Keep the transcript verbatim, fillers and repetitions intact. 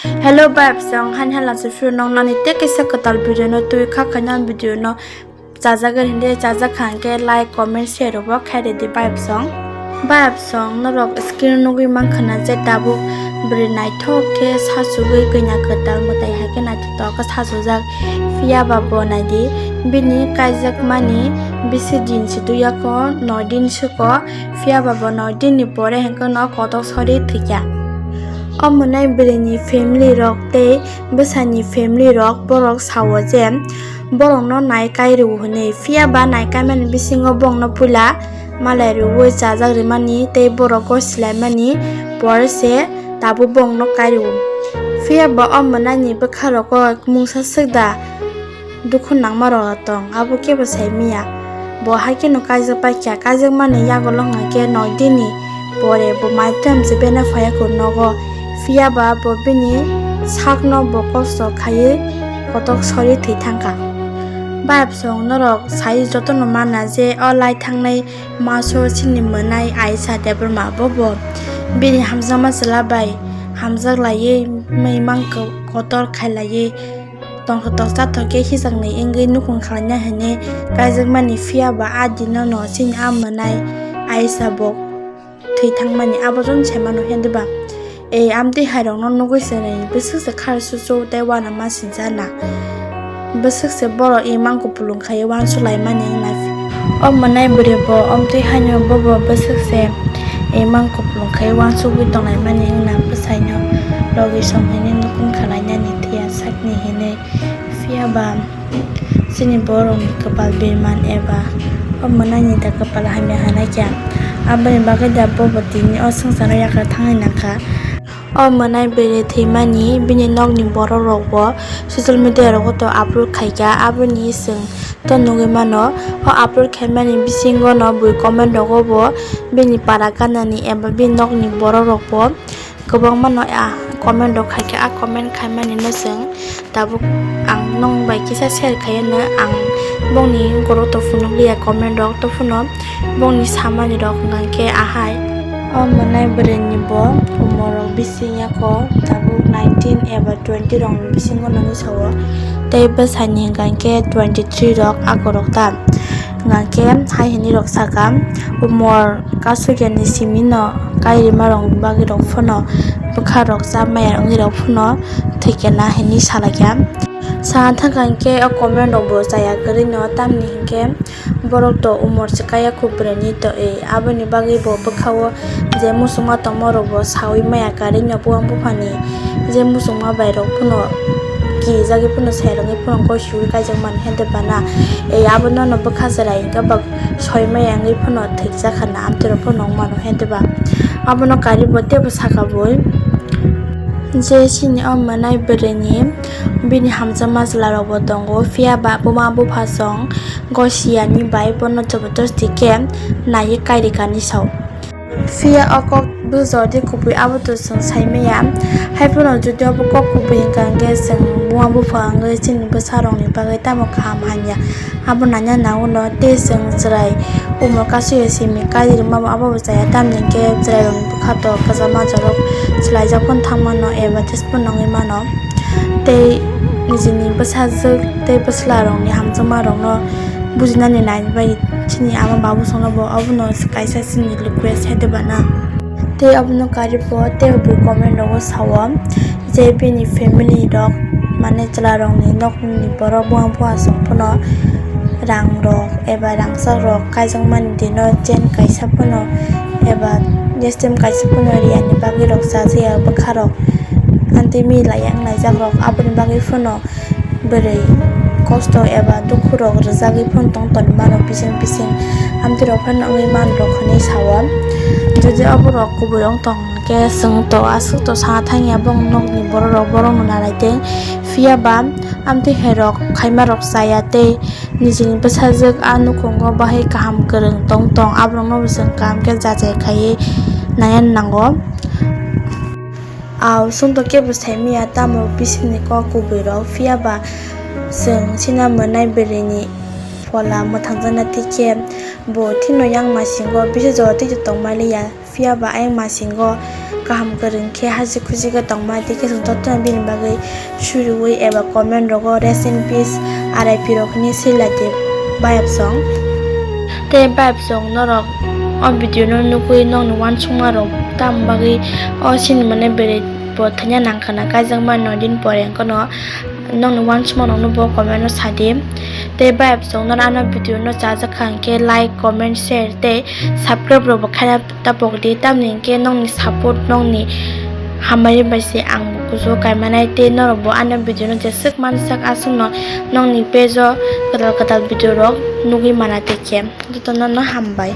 Hello vibe song, han hala se phuru nong nani tei kaisa kwtal video no twi kha khaina video no chajagwi hindi chajak kha hwnkhe like, comment, share rok bo khai ridi vibe song. Vibe song norok screen nugwi mankha na je tabuk bwrwi naithok khe sachugwi kanya kwtal mwtai hai khe naithotok khe sachujak. Phiya ba bo naidi bini kaijakmani bisi din si twi yako noi din siko. Phiya ba bo noi din ni pore hwnkhe no kotok sori thwikha. O mwnai bwrwi ni family rok tei bwsai ni family rok borok sao je borok no nai kai rw hwnwi. Phiya ba nai kai mani bisingo bong no puila malai rwui chajak rwmani tei borok gosi laimani pore se tabuk bong no kai rw. Phiya ba o mwnai ni bwkha rogo mungsa swk da? Dukhu nangma rok tong, abo kebo sai miya. Bo hai kheno kaijak paikha, kaijakmani yagulo hwnkha khe noi dini pore bo mai twi hamse bena phaiya kho nogo. Phiya ba bo bini sakno bo kosto khaiwi kotok sori thwi thangkha. Vibe song norok sai jotono mana je o lai thangnai maso chini mwnai Aisha Debbarma bo bo bini hamjakma chwla bai hamjak laiwi mui mang kotor khai laiwi tongthok tongsa thok khe hijaknwi wngwi nukhung khwlaina hwnwi kaijakmani. Phiya ba a dino no chini a mwnai Aisha bo thwi thangmani abo chwng sai mano hwnwi ba. Ei amtwi hai rokno nugwi se nai bwswk se khar susu tei uanama sinsa na. Bwswk se borok i mang kupulung khai uansuk laimani wngna. O mwnai bwrwi bo amtwi haino bobo bwswk se i mang kupulung khai uansugwi tonglaimani wngna bwsaino logi song hwnwi nukhung khwlainani thwiya sakni hwnwi. Phiya ba chini borokni kwpal birman eba o mwnaini da kwpal hamya hwnwi kha. Aboni bagwi da bobo tini o swngcharo yakarwi thangwi nangkha. O mwnai bwrwi thwimani bini nokni borok rokbo social media rogo to upload khaikha, aboni chwng to nugwi mano. O upload khaimani bisingo no bui comment rogo bo bini para ganani eba bini nokni borok rokbo kwbangma no a comment rok khaikha, a comment khaimani no chwng tabuk ang nong bai kisa share khaiyano, ang bongni goro to phunukliya comment rok to phuno bongni samani rok hwnkhe ahai. O mwnai bwrwi ni bo umor rok bising yako tabuk nineteen eba twenty rok ni bisingo nani sao tei bwsai ni hwnkhe twenty three rok ako rok ta hwnkhe hai hwnwi rok saka umor kasugya ni simi no kairima rok bagwi rok phano bwkha rok cha maya wngwi rok phano thwikena hwnwi salaikha. Sana thangkha hwnkhe o comment rok bo chaya kwrwi no tamni hwnkhe borok to umor se kaya kho bwrwi ni to e aboni bagwi bo bwkha o je muchungma tongma rok bo sawi maya kwrwi no buang buphani je muchungma bai rok phano kijagwi phano sai rok phano goi sui kaijak mani hwnde bana e abono no bwkha chwrai hwnkhe bak soi maya wngwi phano thwikjak khana amtwi rok phano wng mano hwnde ba abono kari bo teibo saka bui. Je chini o mwnai bwrwi ni bini hamjakma chwla rok bo tongo, phiya ba buma bupha song gosiya ni bai bono jobodosti khe naiwi kairi kani sao. Phiya o kok bwsajodi kubui abo to chwng sai maya. Hai phano jodi obo kok kubui hwnkha hwnkhe chwng buma bupha wngwi chini bwsa rok ni bagwi tamo kaham hamya. Abo nanya nango no tei chwng chwrai umor kasui simi kari rwma bo abo bo chaya tamni hwnkhe chwrai rok ni bwkha to kwchama jorok swlaijak phano thang mano eba tei phano nangwi mano tei nijini bwsajwk tei bwsla rok ni hamjakma rok no bujinani nai bai chini ama babu songno bo obono kaisa chini request hai de bana tei obono kari bo tei bo comment rogo sao. Je bini family rok mane chwla rok ni nok ni borok buang buang aswk phano rang rok eba rangchak rok kaijakmani dino chen kaisa phano eba jestem kaisa phano riya ni bagwi rok cha jaya bwkha rok anti mi laiya wng laijak rok aboni bagwi phano bwrwi kosto eba dukhu rok rwjagwi phano tong toni mano bising bising amtwi rok phano wngwi man rok hinwi sao. Jodi oborok kubui wng tong hwnkhe chwng to aswk to sana thangya bong nokni borok rok borok no narai tei phiya ba amtwi hai rok khaima rok chaya tei nijini bwsajwk a nukhungo bahai kaham kwrwng tong tong aborok no bo chwng kaham khe jachai khaiwi naiya nango. Aw, chwng to kebo sai maya tamo bisingni kok kubui rok, phiya ba chwng chini mwnai bwrwi ni phola mwthangjakna tei khe bo thwino yang masingo bisi jora tei tongmani ya. Phiya ba ayang masingo kaham kwrwng khe hasi khusi khe tongma tei khe chwng jotono bini bagwi suriui eba comment rogo rest in peace, R I P rok hinwi swi lai di bayapsong. Tei bayapsong norok o video no nugwi nokni uansukma rok tamo bagwi o sinimani bwrwi bo thangya nangkhwna kaijakma noi din pore wngkhano nokni uansukma rokno bo comment o sadi. Tei bayapsong no ano video no chajakha hinkhe like, comment, share tei subscribe rok bo khaina tapok di, tamni hinkhe nokni support, nokni hamari bai se ang bo kuchugo kaimanai tei norok bo ano video no jeswk mansak aswkno nokni page o kwtal kwtal video rok nugwi mana tei khe jotono no hambai.